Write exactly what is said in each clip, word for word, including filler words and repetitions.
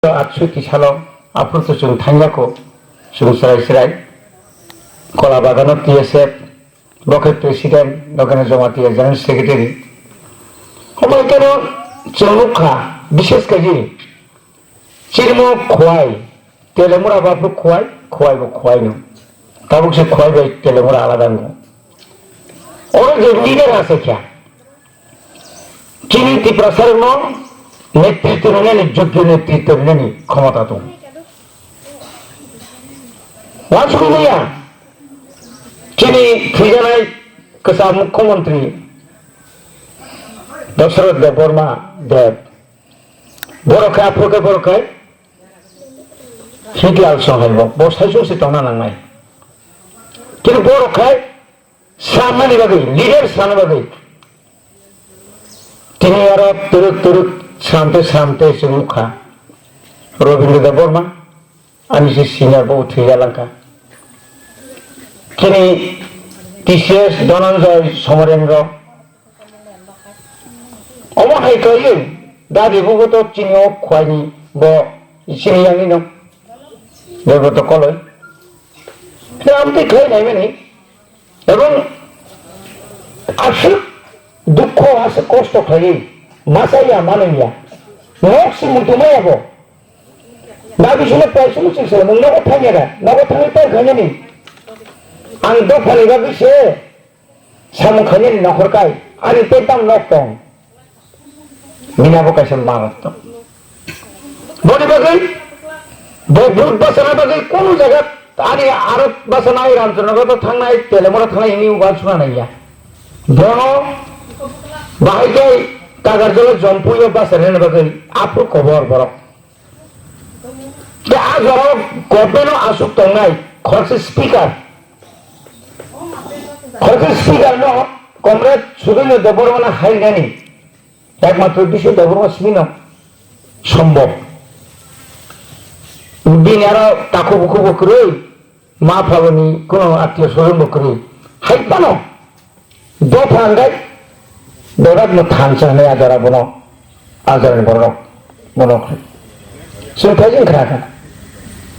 atsuti salo aphuru to chwng thangyakho, chwng chwrai chwrai Kola Bagano T S F, bo khe President, Nogena Jamatia General Secretary. Omo khe no chwng nukha, bishes khe je chirmo Khowai, Telemura bo aphuru Khowai, Khowai bo Khowai no. Tabuk se Khowai bai Telemura alada wngo. Oro je leader ase kya? Chini Tiprasarokno netritto rinani, jogyo netritto rinani khomota tongo. Uansukmaya, chini thwijanai kwcham mukhyamantri Dasarath Debbarma Deb, borok khe aphuru khe borok khe Hitlal Sohel bo, bo saichung se tongna nangnai. Kintu borok khe Swnamnani bagwi, leader swnamna bagwi. Tini oro twrwk twrwk swnamtwi swnamtwi chwng nukha. Robindra Debbarma, ani se senior bo thwiya langkha. Chini T C S Dhananjay Somarendra. Omo hai khlaiwi, dadi bugo to chini o Khwaini bo chini yangni no. Joto koloi. Khe amtwi khlai naimani. Ebong aswk dukho, aswk kosto khlaiwi masa ya, mano ya. Nok si muitu maya bo. Da bisino paisa muchung se, nwng nogo thangya da, nogo thangwi pai khainani. Ang dophani bagwi se samung khainani nokhor kai, ani tei tam nok tong. Bini abo kaisa marat tong. Boni bagwi, bo vote bachana bagwi kunu jaga ani aro bachana ai Ramchandranagar thangnai, Telemura thangnai hwnwi uansukna nangya. Bono bahai khe Kagarjala Jompui o bachanani bagwi aphuru kobor borok. Tei a jorao government o aswk tongnai khoroksa speaker. Khoroksa speaker no Comrade Sudendra Debbarma no hainani. Ekmatro Biswa Debbarma simi no sombhob. Bini aro takhuk bukhuk bo kwrwi, ma phaloni kuno attiyo swajon bo kwrwi. Hai phano dopha hwnkhai dorat no thansa hwnwi a jora bono, a jorani borok bono chwng phaijing khna kha.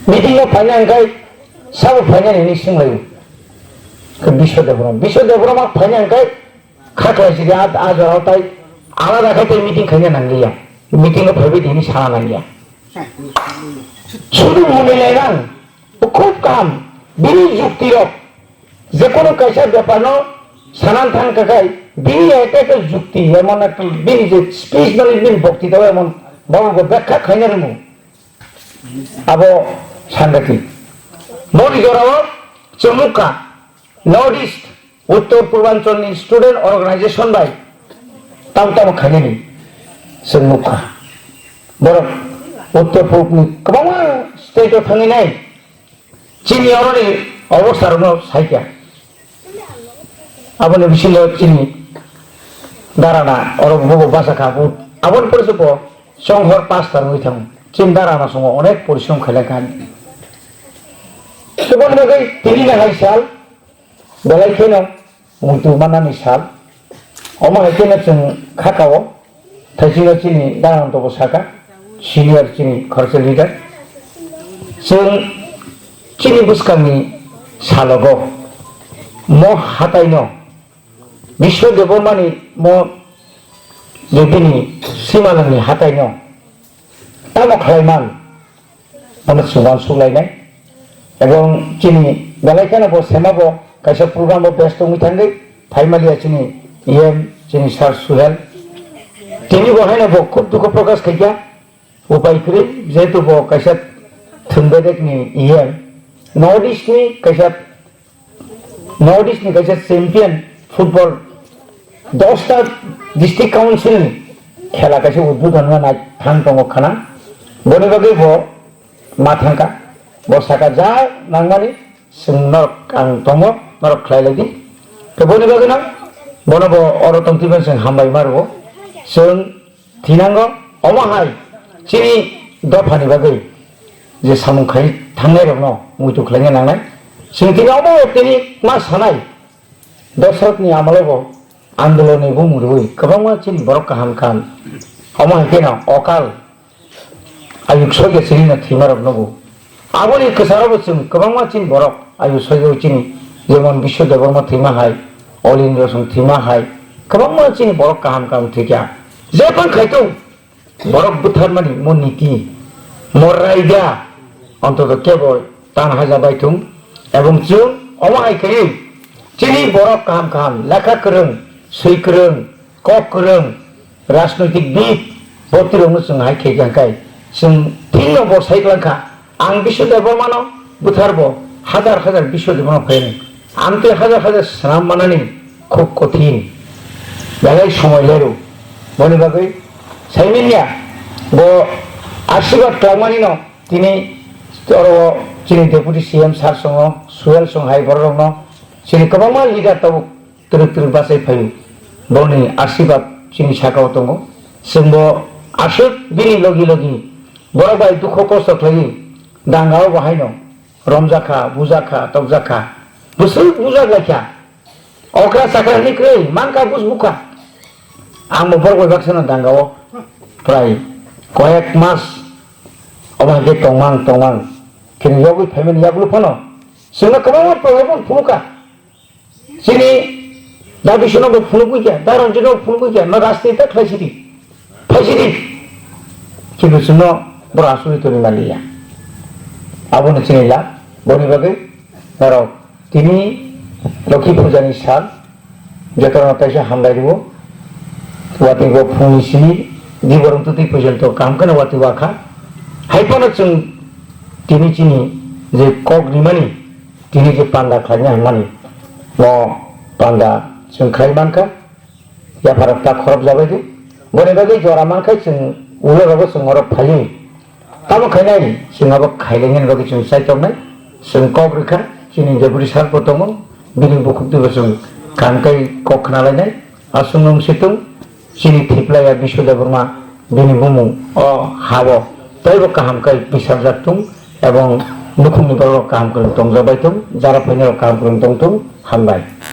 Meeting o phaina hwnkhai sabo phainani hwnwi swnglaio. Biswa Debbarma, Biswa Debbarma phaina hwnkhai kha khlai sidi a, a jorao tai alada khai tei meeting khaina nangliya. Meeting o phaibai di hwnwi sana nangya. Sudu mwnwi lainang, khub kaham, bini jukti rok, je kono kaisa bepar no sanan thang kakai, bini eke eke jukti, emon ekta bini je speech mani bini bokti tao emon babu bo bekha khaina rwmung. Abo sangati. Boni jorao chwng nukha, North East, Uttor Purbanchal ni student organization bai tamo tamo khainani chwng nukha. Borok Uttor Purb ni kwbangma state o thangwi nai chini oroni obostha rokno saikha. Aboni bisingo chini darana oro bobo basa kha, bo aboni pore se bo chonghor pastor wngwi thango. Chini darana songo onek porishrom khailai kha. Toboni bagwi tini nahai sal, belai kheno muitu manani sal. Omo hai kheno chwng khakao, thaisingo chini Dhananto bo saka, senior chini khoroksa leader. Chwng chini bwskangni salogo mo hataino, Biswa Debbarmani mo je bini simalwngni hataino tamo khlaiman, Onek suban suklainai. Ebong chini belai kheno bo sema bo kaisa program bo besto wngwi thangwi phaimaliya chini E M chini Sir Suhel. Tini bo haino bo khub dukho prokash khaikha. Upai kwrwi jehetu bo kaisa thwng bedek ni E M. North East ni kaisa North East ni kaisa champion football, dosta district council ni khela kaisa udbodhon wngna nai thang tongo khana. Boni bagwi bo ma thangkha. Bo saka, "Ja nangmani chwng norok ang tongo, norok khlai lai di." Tei boni bagwi no bono bo oro tongtwi mani chwng hambai ma rwo. Chwng Thinango, omo hai chini dophani bagwi je samung khai thangnairokno muitu khlaina nangnai. Chwng tini omo tini ma sanai, Dasarathni amolobo andolonni bumung rwui kwbangma chini borok kaham kaham. Omo hai kheno okal ayuk soi khe chini no thwima rok nugo. Aboni kwcharo bo chwng kwbangma chini borok ayuk soi o chini, jemon Biswa Debbarma thwima hai, Olin Rosong thwima hai, kwbangma chini borok kaham kaham thwikha. Je phang khai tong, borok butharmani mo niti, mo raida, ontoto kebo tan haja bai thung, ebong chwng omo hai khe chini borok kaham kaham, lekha kwrwng, swi kwrwng, kok kwrwng, rajnoitik bid, bo tirokno chwng hai khe khe kai, chwng thikno bo sai kwlangkha. Ang Biswa Debbarmano butharbo, hajar hajar Biswa Debbarma phaiyani. Ang tei hajar hajar swnam manani khub kothin. Belai somoi leru. Boni bagwi saimanya bo asirwad twlangmanino tini oro chini Deputy C M sir songo, Suel song hai bororokno chini kwbangma leader tabuk twrwk twrwk bachai phaio. Boni asirwad chini sakao tongo. Chwngbo aswk bini logi logi borok bai dukho kosto khlaiwi dangao bo haino romjakha, bujakha, tokjakha. Bwswk bujak laikha. Okra chakra hwnwi kwrwi mankha bus bukha. Ang bo borok bai baksano dangao prai koyek mas omo hai khe tongmang tongmang. Khini yogwi phaimani yagulo phano chwngno kwbangma problem phunukha. Chini da Biswanathno phunugwi kha, da Ranjitno phunugwi kha, no rajniti ta khlai sidi, phai sidi. Kintu chwngno borok asugwi tongwi manliya. Abono chini la, boni bagwi norok tini Lokhi Pujani sal, jotono kaisa hambai rwo. Watwi bo phungni simi diborong twtwi pojonto kaham kheno watwi wakha. Hai phano chwng tini chini je kok rimani, tini je panda khlaina hwnmani, no panda chwng khlai mankha, yapharok ta khorop jabai di. Boni bagwi jora mankhe chwng ulo rogo chwng oro phaiwi. Tamo khainai chwng abo khailai nini bagwi chwng chaitok nai. Chwng kok rwkha, chini deputy sir bo tongo, bini bukhuk twibo chwng kaham khe kok khna lainai. Aswk nung situng, chini thiplaiya Biswa Debbarma bini bumung o hao teibo kaham khe bisarjak tung ebong nukhungni borok kaham khe tongjak bai tung, jara phainai rok kaham khe tong tung, hambai.